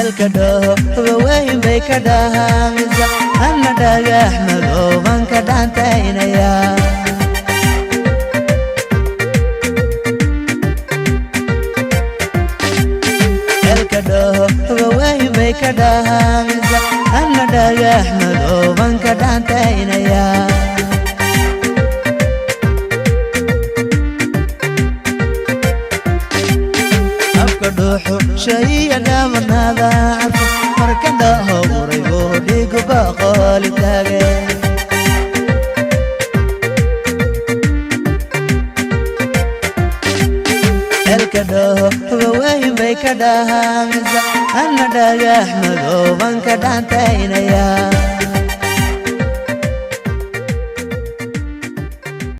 Ceelka dhooba weyn bay ka dhahamisa, anna dhagax madooban ka dhaantaynaya. Ceelka dhooba weyn bay ka dhahamisa, anna dhagax madooban ka dhaantaynaya. Afka dhuuxu shaiya dhamanada carfo, marka dhaho uraygu dhiigu baqooli taage. Ceelka dhooba weyn bay ka dhahamisa, anna dhagax madooban ka dhaantaynaya.